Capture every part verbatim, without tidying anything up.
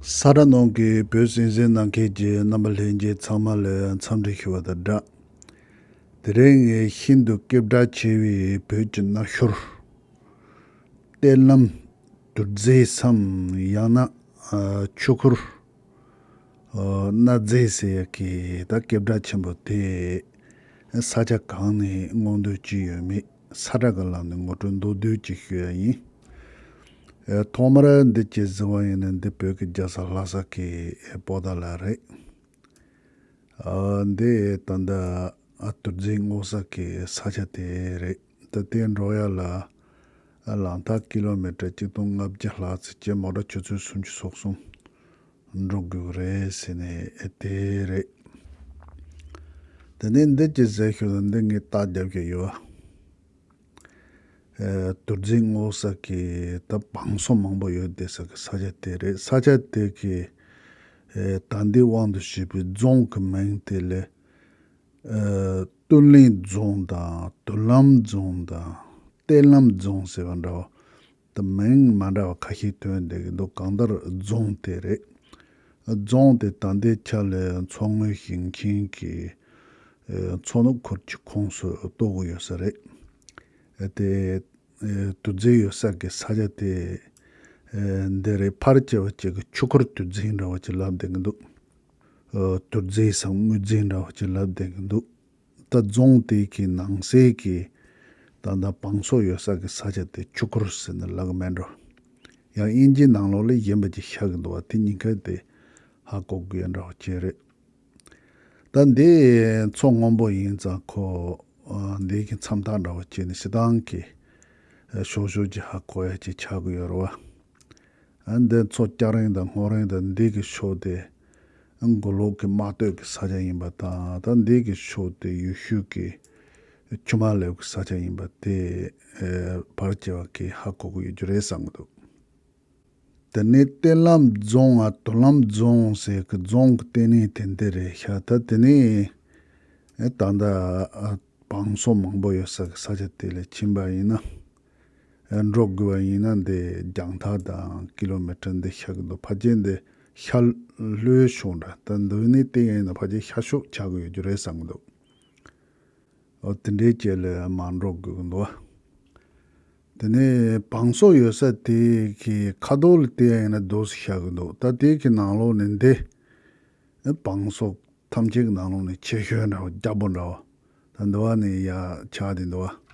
ས་ར་ནང་གི་བོད་གསན་གཟིགས་གནང་མཁན་གྱི་རྣམ་པ་ལྷན་རྒྱས་ཚང་མ་ལ་འཚམས་འདྲི་ཞུ་བ་དང་སྦྲགས། དེ་རིང་ངས་ཤིན་ཏུ་སྐད་གྲགས་ཆེ་བའི་བོད་ཀྱི་སྣག་ཤོར། གཏེར་ལམ། དུར་རྫས་སམ་ཡང་ན་ཨ་ཆོས་འཁོར། ཨ་སྣ་རྫས་ཟེར་ཡག་གི་ད་སྐད་གྲགས་ཆེན་པོ་དེ་ས་ཆ་གང་ནས་སྔོག་འདོད་ཅི་ཡོད་མེད་ས་ཁྲ་གི་ལམ་ནས་ངོ་སྤྲོད་མདོར་བསྡུས་ཅིག་ཞུ་ཡ་ཡིན། ཨ་ཐོག་མར་འདི་ཅིག་གཟིགས་པ་ཡིན་ན་འདི་བོད་ཀྱི་རྒྱལ་ས་ལྷ་ས་གི་པོ་ཏཱ་ལ་རེད། ཨ་འདི་ད་ལྟ་ཨ་དུར་རྫས་སྔོག་ས་གི་ས་ཆ་དེ་རེད། ད་དེ་འགྲོ་ཡ་ལ་ཨ་ལམ་ཐག་ཀི་ལོ་མི་ཊར་གཅིག་སྟོང་ལྔ་བརྒྱ་ལྷག་ཙམ་བྱས་མོ་ཊ་ཆུ་ཚོད་སུམ་ཅུ་སོ་གསུམ་འགྲོ་དགོས་ཀྱི་རེད་ཟེར་ནས་ཨེ་དེ་རེད། དེ་ནས་འདི་ཅི་ཟེར་ཞུ་ན་འདི་ངས་རྟགས་རྒྱབ་ཀྱི་ཡོད། ཨེ་དུར་རྫས་སྔོག་ས་གི་ད་བང་སོ་མང་པོ་ཡོད་བསྡད་ས་གི་ས་ཆ་དེ་རེད། ས་ཆ་དེ་གི་ཨེ་ད་ལྟའི་དབང་དུ་བྱས་པའི་རྫོང་གི་མིང་དེ་ལས་ཨེ་སྟོད་གླིང་རྫོང་དང་དུར་ལམ་རྫོང་དང་གཏེར་ལམ་རྫོང་ཟེར་བ་འདྲ་བ། ད་མིང་མ་འདྲ་བ་ཁ་ཤས་ཐོན་བསྡད་ཀྱི་འདུག་གང་ལྟར་རྫོང་དེ་རེད། རྫོང་དེ་ད་ལྟའི་ཆ་ལ་མཚོ་སྔོན་ཞིང་ཆེན་གྱི་ཨེ་མཚོ་ནུབ་ཁུལ་གྱི་ཁོངས་སུ་གཏོགས་ཀྱི་ཡོད་ས་རེད། ཨེ་དེ་ཨེ་དུར་རྫས་ཡོད་ས་གི་ས་ཆ་དེ་ཨེ་འདི་རེད། ཕར་བྱས་པ་ཅིག་གི་ཆོས་འཁོར་དུར་རྫས་འདྲ་བ་ཅིག་ལབ་བསྡད་ཀྱི་འདུག་ཨེ་དུར་རྫས་སམ་དངོས་རྫས་འདྲ་བ་ཅིག་ལབ་བསྡད་ཀྱི་འདུག་ད་རྫོང་དེ་གི་ནང་གསེས་ཀྱི་ད་ལྟ་བང་སོ་ཡོད་ས་གི་ས་ཆ་དེ་ཆོས་འཁོར་ཟེར་ནས་ལབ་གི་མེད་འགྲོ། ཡང་དབྱིན་ཇིའི་ནང་ལོགས་ལ་གཞན་པ་ཅིག་ཤར་གི་འདུག་བ། དེ་གཉིས་ཀ་དེ་ཧ་གོ་དགོས་ཡ་འདྲ་བ་ཅིག་རེད། ད་འདི་མཚོ་སྔོན་པོ་ཡིན་ཙང་ཁོ་ཨ་འདི་གི་མཚམས་ཐག་འདྲ་བ་བྱས་ནས་སྤྱིར་བཏང་གི་ཨ་ཤོག་ཤོག་ཅིག་ཧ་གོ་ཡ་ཅིག་ཆགས་ཀྱི་ཡོད་རེད་བ། ཨ་འདི་མཚོ་སྐྱ་རེངས་དང་སྔོ་རེངས་དང་འདི་གི་ཕྱོགས་དེ་མགོ་ལོག་གི་དམག་སྟོད་ཀྱི་ས་ཆ་ཡིན་པ་དང་། ད་འདི་གི་ཕྱོགས་དེ་ཡུལ་ཤུལ་གྱི་ཆུ་དམར་ལེབ་ཀྱི་ས་ཆ་ཡིན་པ་དེ་ཨེ་ཕར་བྱས་པ་གི་ཧ་གོ་གི་ཡོད་རྒྱུ་རེད་བསམ་གི་འདུག་དེ་ནས་གཏེར་ལམ་རྫོང་ང་དུར་ལམ་རྫོང་ཟེར་གི་རྫོང་གི་ལྟེ་གནས་དེ་འདི་རེད་ཤག་ད་དེ་ནས་ཨེ་ད་ལྟ་ཨ་བང་སོ་མང་པོ་ཡོད་ས་གི་ས་ཆ་དེ་ལ་ཕྱིན་པ་ཡིན་ན། ཨེ་འགྲོ་དགོས་པ་ཡིན་ན་འདི་རྒྱང་ཐག་དང་ཀི་ལོ་མི་ཊར་འདི་ཤར་གི་འདུག་ཕལ་ཆེར་འདི་ཤར་ལྷོའི་ཕྱོགས་འདྲ། ད་འདི་ནས་བལྟས་ཡིན་ན་ཕལ་ཆེར་ཤར་ཕྱོགས་ཆགས་ཀྱི་ཡོད་རྒྱུ་རེད་བསམ་གི་འདུག་འོ་དེ་འདྲའི་ཅིག་ལ་མར་འགྲོ་དགོས་ཀྱི་འདུག་དེ་ནས་བང་སོ་ཡོད་ས་དེ་གི་ཁ་ཐོག་ལ་བལྟས་ཡིན་ན་རྡོ་ཞིག་ཤར་གི་འདུག་ད་དེ་གི་ནང་ལོགས་ནས་འདི་བང་སོ་ཐམས་ཅད་ཀྱི་ནང་ལོགས་ནས་ཆེ་ཤོས་འདྲ་བ་རྒྱ་པོ་འདྲ་བ། ད་འདི་བ་ནས་ཡར་ཆགས་བསྡད་འདུག་བ།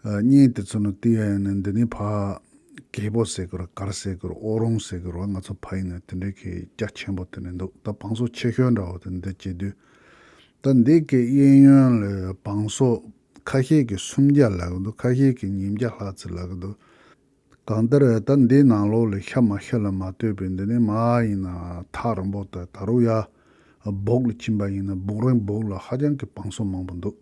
ཨ་གཉེན་དེ་ཚོ་ནི་དེ་ཡང་ནི་འདི་ནི་ཕ་གད་པོ་ཟེར་གི་རོ། གར་ཟེར་གི་རོ། ཨོ་རོང་ཟེར་གི་རོ། ང་ཚོ་ཕ་ཡིན་ན་དེ་འདྲའི་གི་རྒྱ་ཆེན་པོ་དེ་ནི་འདུག་ད་བང་སོ་ཆེ་ཤོས་འདྲ་བོ་དེ་འདི་བྱེད་དུས། ད་འདི་གི་གཡས་གཡོན་ལ་བང་སོ་ཁ་ཤས་ཀྱི་སུམ་བརྒྱ་ལབ་གི་འདུག་ཁ་ཤས་ཀྱི་ཉིས་བརྒྱ་ལྷག་ཙམ་ལབ་གི་འདུག་གང་ལྟར་ད་འདིའི་ནང་ལོགས་ལ་ཤར་མ་ཤར་ལ་མ་ལྟོས་པའི་འདི་ནི་མར་ཡིན་ན་ཐག་རིང་པོ་དང་། ད་རུང་ཡར་སྦུག་ལ་ཕྱིན་པ་ཡིན་ན་སྦུག་རིང་སྦུག་ལ་ཧ་ཅང་གི་བང་སོ་མང་པོ་འདུག་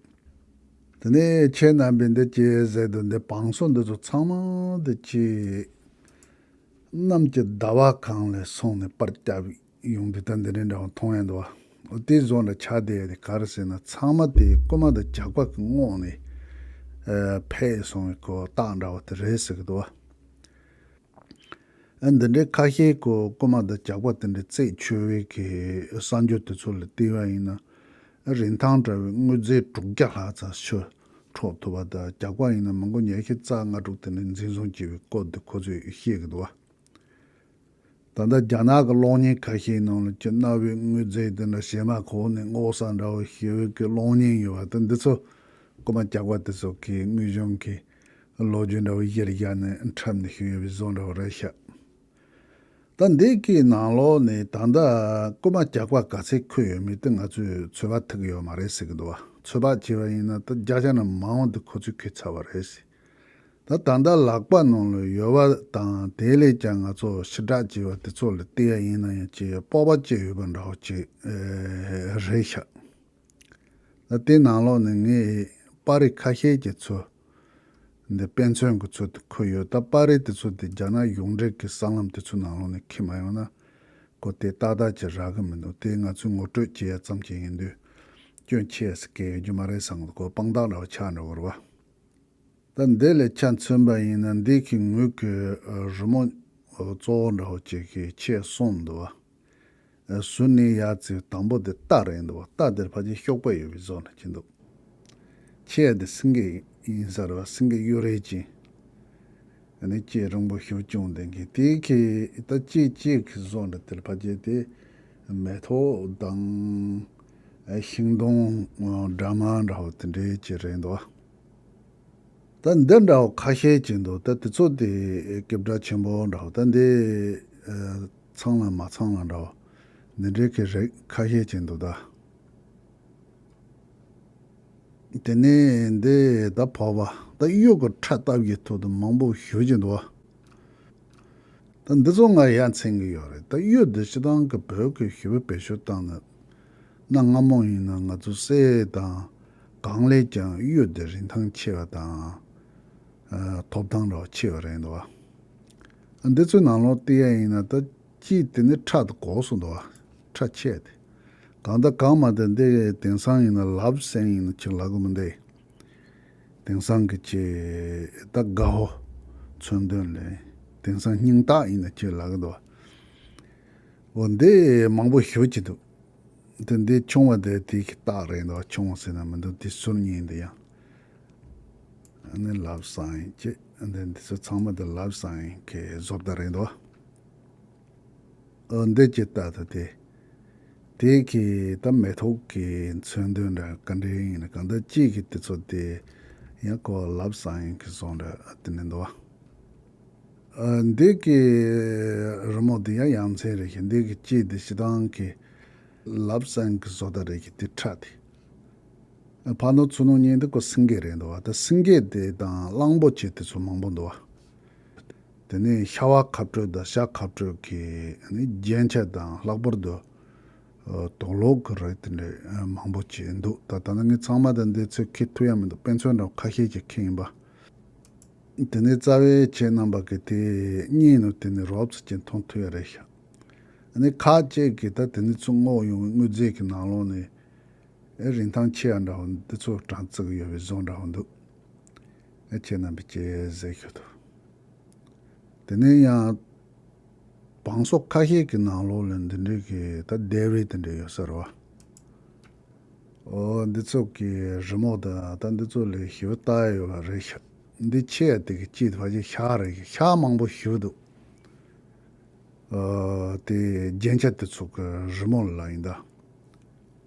དེ་ནས་ཁྱེད་རྣམ་པས་འདི་ཅི་ཟེར་དུས་འདི་བང་སོ་འདི་ཚོ་ཚང་མ་འདི་ཅི་གནམ་གྱི་ཟླ་བ་གང་ལས་སོང་ནས་པར་བརྒྱབ་ཡོང་དུས་ད་འདི་འདྲའི་འདྲ་བ་མཐོང་ཡ་འདུག་བ། དེ་བཟོ་འདྲ་ཆགས་བསྡད་ཡ་དེ་ག་རེ་ཟེར་ན་ཚང་མ་དེ་རྐུན་མ་དང་ཇག་པ་གི་ངོགས་ནས་ཨ་ཕེབས་སོང་བའི་གོ་རྟགས་འདྲ་བ་དེ་རེད་ཟེར་གི་འདུག་བ། ཨ་འདི་འདྲའི་ཁ་ཤས་ཀྱིས་རྐུན་མ་དང་ཇག་པ་དེ་འདྲའི་རྩད་ཆོད་པའི་གི་གསར་འགྱུར་དེ་ཚོ་ལ་བལྟས་པ་ཡིན་ན། རིན་ཐང་བྲལ་བའི་དངོས་རྫས་དྲུག་བརྒྱ་ལྷག་ཙམ་ཤོར་འཕྲོག་ཐུབ་པ་དང་། ཇག་པ་ཡིན་ན་མི་མགོ་ཉི་ཤུ་རྩ་ལྔ་དྲུག་དེ་འདྲའི་འཛིན་བཟུང་བྱས་པའི་སྐོར་དེ་ཁོ་ཚོས་བཤད་གི་འདུག་བ། ད་ལྟ་རྒྱ་ནག་གི་གློག་བརྙན་ཁ་ཤས་ནང་ལ་ཅིག་གནའ་བོའི་དངོས་རྫས་དེ་འདྲ་བྱེ་མ་གོག་ནས་སྔོག་ས་འདྲ་བོ་ཞེ་པོ་གི་གློག་བརྙན་ཡོད་པ་དེ། འདི་ཚོ་རྐུན་མ་ཇག་པ་དེ་ཚོ་གིས་དངོས་བྱུང་གི་ལོ་རྒྱུས་འདྲ་བོ་གཞིར་བཞག་ནས་འཁྲབ་ནས་བཞུགས་ཡོད་པའི་བཟོ་འདྲ་བོ་རེད་ཤག་ད་འདི་གི་ནང་ལོགས་ནས་ད་ལྟ་རྐུན་མ་ཇག་པ་ག་ཚད་འཁོད་ཡོད་མེད་དེ་ང་ཚོས་ཚོད་དཔག་ཐུབ་ཀྱི་ཡོད་མ་རེད་ཟེར་གི་འདུག་བ། ཚོད་དཔག་བྱས་པ་ཡིན་ན་ད་བརྒྱ་ཆ་ནས་མང་བ་འདི་ཁོ་ཚོས་འཁོད་ཚར་བ་རེད་ཟེར། ད་ད་ལྟ་ལག་པ་ནང་ལ་ཡོད་པ་དང་དེ་ལས་ཀྱང་ང་ཚོ་ཕྱིར་བསྒྲགས་བྱས་པ་དེ་ཚོ་ལ་བལྟས་པ་ཡིན་ན་ཡང་ཅིག་སྤོབས་པ་སྐྱེ་ཡོད་པ་འདྲ་བོ་ཅིག་ཨེ་རེད་ཤག་ད་དེ་ནང་ལོགས་ནས་ངས་པར་རིས་ཁ་ཤས་ཀྱི་ཚོ་འདི་དཔེ་མཚོན་གྱི་ཚུལ་དུ་འཁོད་ཡོད། ད་པར་རིས་དེ་ཚོ་དེ་རྒྱ་ནག་གཞུང་འབྲེལ་གྱི་གསར་ལམ་དེ་ཚོའི་ནང་ལོགས་ནས་འཁྱེར་མ་ཡོང་ན་ཁོ་དེ་ཏག་ཏག་ཅིག་རག་གི་མི་འདུག་དེ་ང་ཚོས་ངོ་སྤྲོད་བྱེད་ཡ་ཙམ་ཅིག་ཡིན་དུས་སྐྱོན་ཆེ་ཟེར་གྱི་ཡོད་རྒྱུ་མ་རེད་བསམ་གི་འདུག་ཁོ་དཔང་རྟགས་འདྲ་བ་ཆགས་འགྲོ་གི་རེད་བ། ད་འདི་ལས་ཆ་མཚོན་པ་ཡིན་ན་འདི་གི་ངོས་ཀྱི་རི་མོ་ གཙོ་བོ་འདྲ་བོ་ཅིག་གི་ཆས་གསུམ་འདུག་བ། ཟུར་ནས་ཡར་བརྩིས་དང་པོ་དེ་རྟ་རེད་འདུག་བ། རྟ་དེར་ཕལ་ཆེར་གཤོག་པ་ཡོད་པའི་བཟོ་འདྲ་ཅིག་འདུག་ཆས་དེ་སེང་གེ་ཡིན་ས་རེད་བ། སེང་གེ་གཡུ་རལ་ཅན། ཨ་ནི་ལྕེ་རིང་པོ་ཞེ་པོ་ཅིག་ཡོད་མཁན་དེ་གི་ད་ལྕེ་ལྕེ་གི་བཟོ་འདྲ་དེར་ཕལ་ཆེར་དེ་མེ་ཏོག་དང་ཤིང་སྡོང་འདྲ་མིན་འདྲ་བོ་དེ་འདྲའི་ཅིག་རེད་འདུག་ད་འདི་འདྲ་བོ་ཁ་ཤས་ཅིག་འདུག་ད་དེ་ཚོ་དེ་སྐད་གྲགས་ཆེན་པོ་འདྲ་བོ། ད་འདི་ཚང་ལ་མ་ཚང་ལ་འདྲ་བོ་འདི་འདྲའི་གི་རིགས་ཁ་ཤས་ཅིག་འདུག་ད། དེ་ནས་འདི་ད་བོད་པ་ད་གཡུ་གི་ཁྲ་ལྟ་བུའི་ཐོག་ཏུ་མང་པོ་ཞེ་པོ་ཅིག་འདུག་ད་འདི་ཚོ་ང་ཡ་མཚན་གི་ཡོད་རེད། ད་གཡུ་འདི་སྤྱིར་བཏང་གི་བོད་ཀྱི་ཞི་བའི་བེད་སྤྱོད་བཏང་ནས་གནའ་སྔ་མོ་ཡིན་ན་ང་ཚོ་གསེར་དང་གང་ལས་ཀྱང་གཡུ་འདི་རིན་ཐང་ཆེ་བ་དང་ཐོབ་ཐང་འདྲ་བ་ཆེ་བ་རེད་འདུག་འདི་ཚོའི་ནང་ལོགས་བལྟས་ཡ་ཡིན་ན་ད་ཅིག་དེ་ནི་ཁྲ་དེ་གོག་སོང་འདུག་ཁྲ་ཆད་དེ། གང་ལྟར་གང་མ་དེ་འདི་དེང་སང་ཡིན་ན་ལབ་སེང་ཡིན་ན་ཅིག་ལབ་གི་མི་འདུག་དེང་སང་གི་ཅིག་ད་དགའ་བོ་མཚོན་དོན་ལས་དེང་སང་སྙིང་སྟག་ཡིན་ན་ཅིག་ལབ་གི་འདུག་འོ་འདི་མང་པོ་ཞེ་པོ་ཅིག་འདུག་དེ་འདི་ཆུང་བ་དེ་དེ་གི་རྟགས་རེད་འདུག་ཆུང་བ་ཟེར་ན་མི་འདུག་དེ་ཟུར་གཉིས་འདི་ཡང་ཨ་ནི་ལབ་སེང་ཡིན་ཅེས། འདི་འདི་ཚོ་ཚང་མ་དེ་ལབ་སེང་ཡིན་གི་བཟོ་ལྟ་རེད་འདུག་འདི་ཅི་ལྟ་དུ་དེ། དེ་གི་ད་མེ་ཏོག་གི་མཚོན་དོན་འདྲ་ག་འདྲ་ཡིན་ན་གང་ལྟར་གཅིག་གི་དེ་ཚོ་དེ་ཡང་ཁོ་ལབ་སེང་ཡིན་གི་བཟོ་འདྲ་དེ་ནི་འདུག་ཨ། འདི་གི་རི་མོ་འདི་ཡང་ཡ་མཚན་རེད་ཤག་འདི་གི་ལྕེ་འདི་སྤྱིར་བཏང་གི་ལབ་སེང་གི་བཟོ་ལྟ་རེད་ཤག་འདི་ཁྲ་དེ། ཕར་ནང་ཚུར་ནང་གཉིས་འདི་ཀོ་སེང་གེ་རེད་འདུག་བ། ད་སེང་གེ་དེ་དང་གླང་པོ་ཆེ་དེ་ཚོ་མང་པོ་འདུག་བ། དེ་ནས་ཤ་བ་ཁ་སྤྲོད་དང་ཤ་ཁ་སྤྲོད་ཀྱི་ནི་རྒྱན་ཆ་དང་ལྷག་པར་དུ་དོག་ལོག་གི་རིགས་དེ་འདྲ་མང་པོ་ཅིག་འདུག་ད་ད་ནི་ངས་ཚང་མ་དང་འདི་ཚོས་ཁྱེར་ཐུབ་ཡ་མི་འདུག་དཔེ་མཚོན་འདྲ་ཁ་ཤས་ཀྱིས་ཁྱེར་ཡིན་པ། དེ་ནས་རྩ་བའི་ཁྱེད་རྣམ་པ་གིས་དེ་གཉིས་ནི་དེ་ནི་རོབ་ཙམ་ཅིག་མཐོང་ཐུབ་ཡ་རེད་ཤག་ཨ་ནི་ཁ་ཅིག་གིས་ད་དེ་ནི་ཚུར་བསྔོགས་ཡོང་བའི་དངོས་རྫས་ཀྱི་ནང་ལོགས་ནས་ཨེ་རིན་ཐང་ཆེ་ཡ་འདྲ་བོ་འདི་ཚོ་གྲངས་བརྩི་གི་ཡོད་པའི་བཟོ་འདྲ་བོ་འདུག་ཨེ་ཁྱེད་རྣམ་པས་ཅི་ཟེར་ཤོད་དོ། དེ་ནས་ཡང་བང་སོ་ཁ་ཤས་ཀྱི་ནང་ལོགས་ལ་འདི་འདྲའི་གི་ད་ལྡེབས་རིས་དེ་འདྲ་ཡོད་ས་རེད་བ། ཨོ་འདི་ཚོ་གི་རི་མོ་དང་ད་འདི་ཚོ་ལས་ཞེ་པོ་ལྟ་ཡ་ཡོད་པ་རེད་ཤག་འདི་ཆེ་ཡ་དེ་གི་དཀྱིལ་དུ་ཕལ་ཆེར་ཤ་རེད། ཤ་མང་པོ་ཞེ་པོ་འདུག་ཨོ་དེ་རྒྱན་ཆ་དེ་ཚོ་གི་རི་མོ་ལ་ཡིན་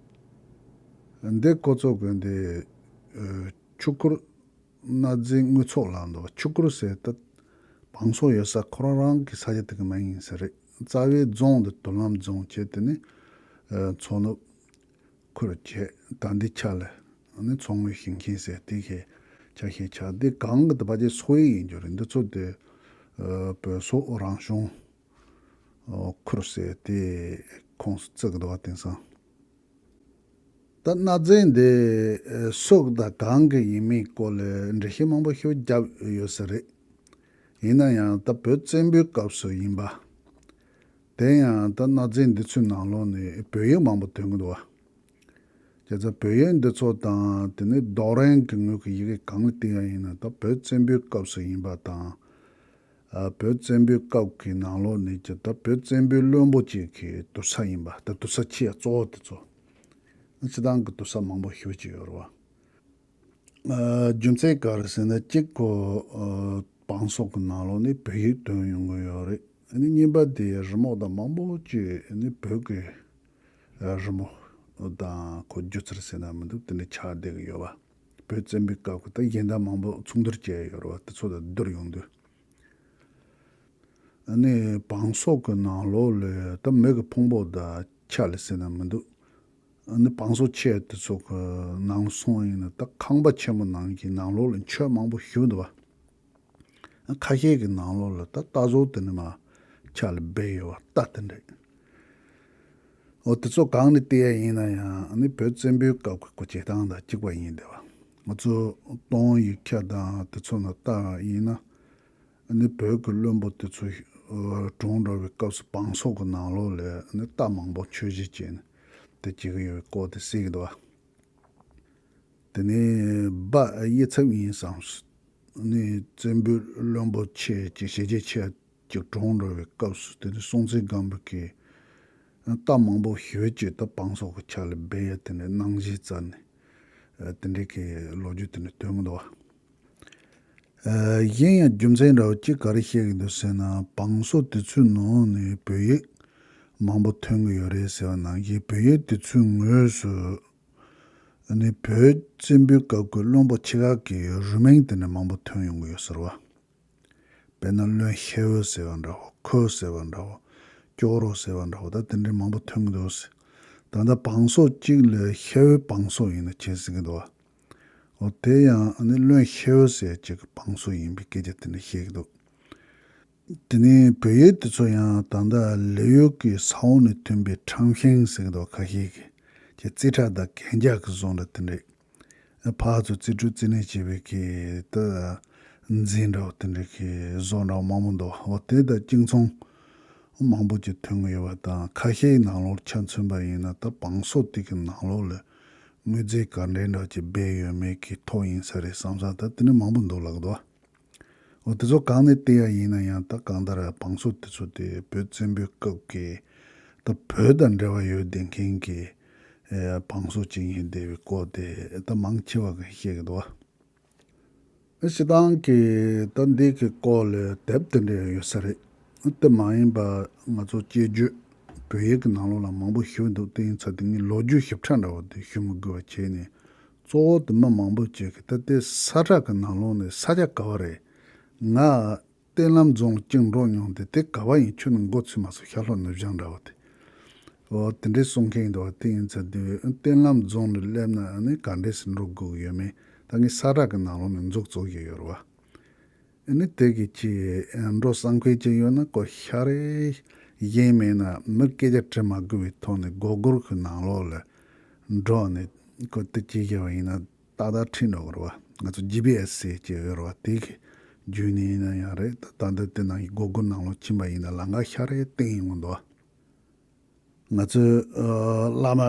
ད། འདི་ཁོ་ཚོ་གི་འདི་ཨོ་ཆོས་འཁོར་གནའ་རྫས་དངོས་ཚོགས་ལ་འདུག་ཆོས་འཁོར་ཟེར་ད་བང་སོ་ཡོད་ས་ཁོ་རང་རང་གི་ས་ཆ་དེ་གི་མིང་ཡིན་ས་རེད། རྩ་བའི་རྫོང་འདི་མདོ་ལམ་རྫོང་བྱས། དེ་ནི་ཨོ་མཚོ་ནུབ། ཁུར་བྱས་ད་འདི་ཆ་ལ་ནི་མཚོ་སྔོན་ཞིང་ཆེན་ཟེར་དེ་གི་ཆ་ཤས་ཆགས། འདི་གང་གི་དུ་བ་ཅན་སོག་ཡིག་ཡིན་རྒྱུ་རེད། འདི་ཚོ་དེ་ཨ་བོད་སོག་རང་གཞུང་ཨ་ཁུར་ཟེར་དེ་ཁོངས་སུ་བརྩི་གི་འདུག་བ། དེང་སང་ད་གནའ་རྫས་འདི་ཨ་སུ་དང་གང་གི་ཡིན་མིན་སྐོར་ལ་འགྲེལ་བཤད་མང་པོ་ཞིག་བརྒྱབ་ཡོད་ས་རེད། ཡིན་ན་ཡང་ད་བོད་བཙན་པོའི་སྐབས་སུ་ཡིན་པ། དེ་ཡང་ད་གནའ་རྫས་འདི་ཚོའི་ནང་ལོགས་ནས་བོད་ཡིག་མང་པོ་ཐོན་གྱི་འདུག་བ། བྱས་ཙང་བོད་ཡིག་འདི་ཚོ་དང་དེ་ནས་རྡོ་རིང་གི་ངོས་ཀྱི་ཡི་གེ་གང་ལ་བལྟས་ཡ་ཡིན་ན་ད་བོད་བཙན་པོའི་སྐབས་སུ་ཡིན་པ་དང་། ཨ་བོད་བཙན་པོའི་སྐབས་ཀྱི་ནང་ལོགས་ནས་ཀྱི་ད་བོད་བཙན་པོའི་བློན་པོ་གཅིག་གི་དུར་ས་ཡིན་པ། ད་དུར་ས་ཆེ་ཡ་གཙོ་བོ་དེ་ཚོ་སྤྱིར་བཏང་གི་དུར་ས་མང་པོ་ཞེ་པོ་ཅིག་ཡོད་རེད་བ། ཨ་རྒྱུ་མཚན་ག་རེ་ཟེར་ན་གཅིག་གོ་ཨ་བང་སོ་གི་ནང་ལོགས་ནས་བོད་ཡིག་ཐོན་ཡོང་གི་ཡོད་རེད། ཨ་ནི་གཉིས་པ་དེ་རི་མོ་དང་མང་པོ་ཅིག་ཨ་ནི་བོད་ཀྱི་ཨ་རི་མོ་དང་ཁོ་སྒྱུ་རྩལ་ཟེར་ན་མི་འདུག་དེ་འདྲ་ཆགས་བསྡད་ཀྱི་ཡོད་པ། བོད་བཙན་པོའི་སྐབས་ཀྱི་ད་གཞན་དག་མང་པོ་ཚོགས་འདུར་བྱས་ཡོད་རེད་བ། དེ་ཚོ་དང་བསྡུར་ཡོང་དུས། ཨ་ནི་བང་སོ་གི་ནང་ལོགས་ལ་ད་མི་གི་ཕུང་པོ་དང་ཆ་ལ་ཟེར་ན་མི་འདུག་ཨ་ནི་བང་སོ་ཆེ་དེ་ཚོ་གི་ནང་སོང་ཡིན་ན་ད་ཁང་པ་ཆེན་པོ་ནང་གི་ནང་ལོགས་ལ་མཆོད་མང་པོ་ཞིག་འདུག་བ། ཁ་ཤས་ཀྱི་ནང་ལོགས་ལ་ད་རྟ་བཟོ་དེ་ནི་མ་ཆ་ལ་སྦས་ཡོད་བ། རྟ་དེ་འདྲ། འོ་དེ་ཚོ་གང་ནས་བལྟས་ཡ་ཡིན་ན་ཡང་ཨ་ནི་བོད་བཙན་པོའི་སྐབས་ཀྱི་སྐུ་བྱེད་སྟངས་དང་གཅིག་པ་ཡིན་བསྡད་བ། ང་ཚོ་སྟོང་ཡིག་ཆ་དང་དེ་ཚོ་ནང་ལྟ་བ་ཡིན་ན། ཨ་ནི་བོད་ཀྱི་བློན་པོ་དེ་ཚོ་ཨ་གྲོངས་འགྲོ་བའི་སྐབས་སུ་བང་སོ་གི་ནང་ལོགས་ལ་ཨ་ནི་རྟ་མང་པོ་མཆོད་གཞིས་བྱས་ནས་དེ་བྱེད་ཀྱི་ཡོད་པའི་སྐོར་དེ་གསལ་གྱི་འདུག་བ། དེ་ནས་སྦ་དབྱེ་ཚབ་ཡིན་བསམ། ཨ་ནི་བཙན་པོའི་བློན་པོ་ཆེ་ཅིག་བྱས་རྗེས་ཆེ་ ཅིག་གྲོངས་འགྲོ་བའི་སྐབས་སུ་དེ་ནི་སྲོང་བཙན་སྒམ་པོ་གིས་རྟ་མང་པོ་ཞེ་ཅིག་ད་བང་སོ་གི་ཕྱག་ལ་སྦས་ཡ་དེ་འདྲའི་གནང་གཞི་བཙལ་ནས་དེ་འདྲའི་གི་ལོ་རྒྱུས་དེ་འདྲ་ཐོན་གི་འདུག་བ། གཞན་ཡང་རྒྱུ་མཚན་འདྲ་བོ་ཅིག་ག་རེ་བཤད་ཀྱི་འདུག་ཟེར་ན། བང་སོ་དེ་ཚོའི་ནང་ནས་བོད་ཡིག་མང་པོ་ཐོན་གྱི་ཡོད་རེད་ཟེར་བ་ནང་བཞིན་བོད་ཡིག་དེ་ཚོའི་ངོས་སུ་ནི་བོད་བཙན་པོའི་སྐབས་ཀྱི་བློན་པོ་ཆེ་ཁག་གི་རུས་མིང་དེ་འདྲ་མང་པོ་ཐོན་ཡོང་གི་ཡོད་ཟེར་བ། དཔེར་ན་བློན་ཤེའུ་ཟེར་བ་འདྲ་བོ། ཁོ་ཟེར་བ་འདྲ་བོ། ཅོག་རོ་ཟེར་བ་འདྲ་བོ། ད་དེ་འདྲའི་མང་པོ་ཐོན་གྱི་འདུག་ཟེར། ད་ལྟ་བང་སོ་གཅིག་ལ་ཤེའུའི་བང་སོ་ཡིན་ན་བྱེད་ཟེར་གྱི་འདུག་བ། འོ་དེ་ཡང་ཨ་ནི་བློན་ཤེའུ་ཟེར་ཅིག་གི་བང་སོ་ཡིན་པའི་སྐད་ཆ་དེ་འདྲ་བཤད་ཀྱི་འདུག་དེ་ནས་བོད་ཡིག་དེ་ཚོ་ཡང་ད་ལྟ་ལི་ཡུལ་གྱི་ས་འོག་ནས་ཐོན་པའི་ཁྲམ་ཤིང་ཟེར་གྱི་འདུག་ཁ་ཤས་ཀྱིས་ཀྱི་རྩིས་ཁྲ་དང་གན་རྒྱ་གི་བཟོ་འདྲ་དེ་འདྲས། ཕར་ཚུར་རྩིས་སྤྲོད་རྩིས་ལེན་བྱས་པའི་གི་ད་རྫས་འདྲ་བོ་དེ་འདྲ་གི་བཟོ་འདྲ་བོ་མང་པོ་འདུག་འོ་དེ་དང་གཅིག་མཚུངས་མང་པོ་ཅིག་ཐོན་གྱི་ཡོད་པ་དང་། ཁ་ཤས་ནང་ལོགས་ཆ་མཚོན་པ་ཡིན་ན་ད་བང་སོ་དེ་གི་ནང་ལོགས་ལ་དངོས་རྫས་ག་འདྲའི་འདྲ་ཅིག་སྦས་ཡོད་མེད་ཀྱི་ཐོ་ཡིན་ས་རེད་བསམ་ས། ད་དེ་ནི་མང་པོ་འདུག་ལབ་འདུག་འོ་དེ་ཚོ་གང་ནས་བལྟས་ཡ་ཡིན་ན་ཡང་ད་གང་ལྟར་བང་སོ་དེ་ཚོ་དེ་བོད་བཙན་པོའི་སྐབས་ཀྱི་ད་བོད་དང་འབྲེལ་བ་ཡོད་བསྡད་མཁན་གྱི་ཨེ་བང་སོ་ཅིག་ཡིན་བསྡད་པའི་སྐོར་དེ་ད་མང་ཆེ་བ་གིས་བཤད་ཀྱི་འདུག་བ། སྤྱིར་བཏང་གི་ད་འདི་གི་སྐོར་ལ་དེབ་དེ་འདྲ་ཡོད་ས་རེད། དེ་མ་ཡིན་པ་ང་ཚོ་དཔྱད་བརྗོད་བོད་ཡིག་གི་ནང་ལོགས་ལ་མང་པོ་ཞིག་འདུག་དེ་ཡིན་ཙང་དེ་ངས་ལོ་རྒྱུས་ཞིབ་ཕྲ་འདྲ་བོ་དེ་ཞུ་མི་དགོས་པ་བྱས་ནས། གཙོ་བོ་དེ་མི་མང་པོ་ཅིག་གིས་ད་ལྟའི་ས་ཁྲ་གི་ནང་ལོགས་ནས་ས་ཆ་ག་བ་རེད། ང་བསྟན་ལམ་རྫོང་ལ་གཅིག་འགྲོ་མྱོང་སྟེ། དེ་ག་བ་ཡིན་ཁྱོད་ནི་མགོ་ཚོས་མ་སོང་། ཤར་ལྷོ་ནུབ་བྱང་འདྲ་བོ་དེ། འོ་དེ་འདྲའི་གསུང་མཁན་འདུག་བ། དེ་ཡིན་ཙང་དེ་བསྟན་ལམ་རྫོང་ལ་སླེབས་ན་ཨ་ནི་ག་འདྲས་སེ་འགྲོ་དགོས་ཀྱི་ཡོད་མེད་ད་ངས་ས་ཁྲ་གི་ནང་ལོགས་ནས་མཛུབ་བཙུགས་ཀྱི་ཡོད་རེད་བ། ཨ་ནི་དེ་གི་ཅི་འགྲོ་བསམ་མཁན་ཅིག་ཡོད་ན་ཁོ་ཤ་རེ་གཞན་མེད་ན་མི་སྐད་ཆ་དྲི་མ་དགོས་པའི་ཐོག་ནས་སྒོ་སྒོར་གི་ནང་ལོགས་ལ་འགྲོ་ནས་ཁོ་དེ་ཅི་བྱས་པ་ཡིན་ན་ཏག་ཏག་ཁྲིད་འགྲོ་གི་རེད་བ། ང་ཚོ་ཇི་པི་ཨེ་སི་ཟེར་ཅིག་ཡོད་རེད་བ། དེ་གི་བརྒྱུད་ནས་ཡིན་ན་ཡང་རེད། ད་ད་འདི་དེ་ནང་གི་སྒོ་སྒོར་ནང་ལོགས་ཕྱིན་པ་ཡིན་ན་ལམ་ཁ་ཤ་རེ་སྟོན་ཡོང་གི་འདུག་བ། ང་ཚོའི་ཨ་བླ་མ་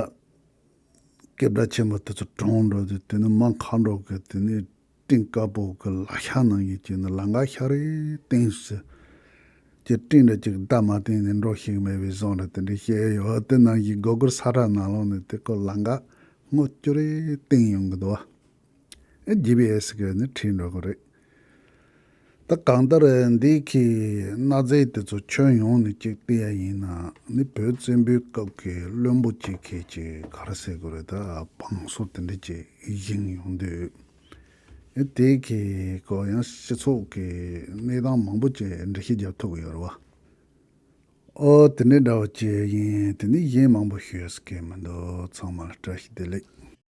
སྐད་གྲགས་ཆེན་པོ་དེ་ཚོ་གྲོངས་འགྲོ་དུས་དེ་ནི་མ་ཁ་འགྲོ་གི་དེ་ནི་སྤྲིན་དཀར་པོ་གི་ལ་ཤ་ནང་གི་ཅིག་ནི་ལམ་ཁ་ཤ་རེ་སྟོན་ཟེར། ཅིག་སྤྲིན་འདྲ་ཅིག་བརྡ་མ་བསྟན་ནས་འགྲོ་ཤེས་མེད་པའི་བཟོ་འདྲ་དེ་འདྲ་བཤད་ཡོད། དེ་ནང་གི་སྒོ་སྒོར་ས་ཁྲ་ནང་ལོགས་ནས་དེ་ཁོ་ལམ་ཁ་སྔོ་སྐྱུར་རེ་སྟོན་ཡོང་གི་འདུག་བ། ཨེ་ཇི་པི་ཨེ་སི་གིས་ནི་ཁྲིད་འགྲོ་གི་རེད། ད་གང་ལྟར་འདི་གི་གནའ་རྫས་དེ་ཚོ་ཁྱོན་ཡོངས་ནས་གཅིག་བལྟས་ཡ་ཡིན་ན་ནི་བོད་བཙན་པོའི་སྐབས་ཀྱི་བློན་པོ་གཅིག་གིས་ཅིག་ག་རེ་ཟེར་དགོས་རེད། ད་བང་སོ་དེ་འདྲ་ཅིག་བཞེངས་ཡོང་དུས། ཨེ་དེ་གི་སྐོར་ཡང་སྤྱི་ཚོགས་ཀྱི་གནས་སྟངས་མང་པོ་ཅིག་འགྲེལ་བཤད་རྒྱབ་ཐུབ་ཀྱི་ཡོད་རེད་བ། ཨོ་དེ་འདྲའི་འདྲ་བ་ཅིག་ཡིན། དེ་ནི་གཞན་མང་པོ་ཞུ་ཡ་ཟེར་གྱི་མི་འདུག་ཚང་མ་ལ་བཀྲ་ཤིས་བདེ་ལེགས།